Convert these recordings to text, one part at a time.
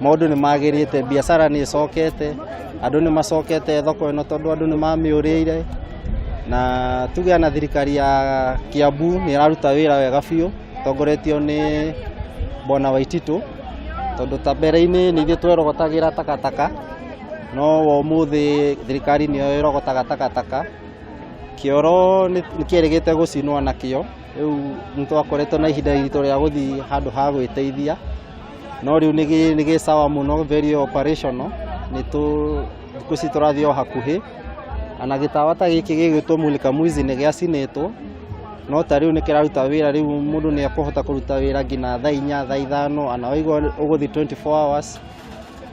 Maũndũ nĩ magĩrĩte, biacara nĩ ĩcokete, andũ nĩ macokete thoko ĩno tondũ andũ nĩ mamĩũrĩire. Na tuge ona thirikari ya Kiambu nĩ ĩraruta wĩra wega biũ, ĩtongoretio nĩ Bwana Waititu, tondũ ta mbere-inĩ nĩ ithuĩ twerogotagĩra takataka, no wa ũmũthĩ thirikari nĩyo ĩrogotaga takataka. Kĩoro nĩ kĩerĩgĩte gũcinwo nakĩo, rĩu nĩ twakoretwo na ihinda iritũ rĩa gũthiĩ handũ ha gwĩteithia, no rĩu nĩ gĩ sawa mũno, very operational, nĩ tũ thikũ ici tũrathiĩ o hakuhĩ. Ona gĩtawa ta gĩkĩ gĩgwĩtwo mulika mwizi nĩ gĩacinĩtwo, no ta rĩu nĩ kĩraruta wĩra, rĩu mũndũ nĩ ekũhota kũruta wĩra nginya thaa 4, thaa 5, ona waigua ũgũthiĩ 24 hours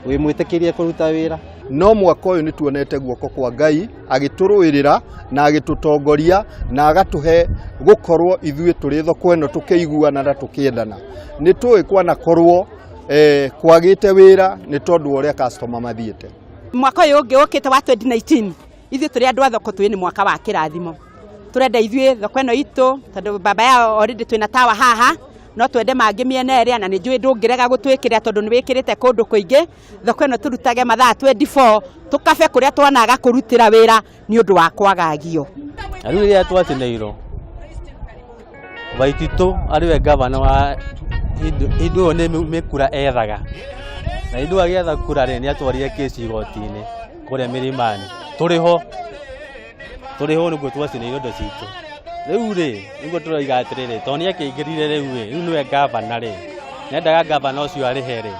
wĩ mwĩtĩkĩrie kũruta wĩra. No mwaka ũyũ nĩ tuonete guoko kwa Ngai agĩtũrũĩrĩra na agĩtũtongoria na agatũhe gũkorwo ithuĩ tũrĩ thoko ĩno tũkĩiguana na tũkĩendana. Nĩ tũĩ kwanakorwo kwagĩte wĩra nĩ tondũ wa ũrĩa customer mathiĩte. Mwaka ũyũ ũngĩ ũkĩte wa 2019 ithuĩ tũrĩ andũ a thoko tũĩ nĩ mwaka wa kĩrathimo. Tũrenda ithuĩ thoko ĩno itũ tondũ baba yao already twĩna tawa haha, no twende mangĩ mĩena ĩrĩa, na nĩ njũĩ ndũngĩrega gũtwĩkĩrĩra tondũ nĩ wĩkĩrĩte kũndũ kũingĩ. Thoko ĩno tũrutage mathaa 24 tũkabe kũrĩa twanaga kũrutĩra wĩra nĩ ũndũ wa kwagagio. Na rĩu rĩrĩa twacinĩirwo Waititũ arĩ we ngavana wa hĩndĩ ĩyo nĩ mĩkura ethaga, na hĩndĩ ĩyo agĩetha kura rĩ, nĩ atwarire kĩci igoti-inĩ kũrĩa Milimani. Tũrĩ ho, tũrĩ ho nĩguo twacinĩirwo indo citũ. Rĩu rĩ, nĩguo tũroiga atĩrĩrĩ, tondũ nĩ akĩingĩrire rĩu rĩ, rĩu nĩwe ngavana rĩ, nĩ endaga ngavana ũcio arĩhe rĩ,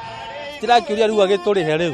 tũrakĩũria rĩu agĩtũrĩhe rĩu.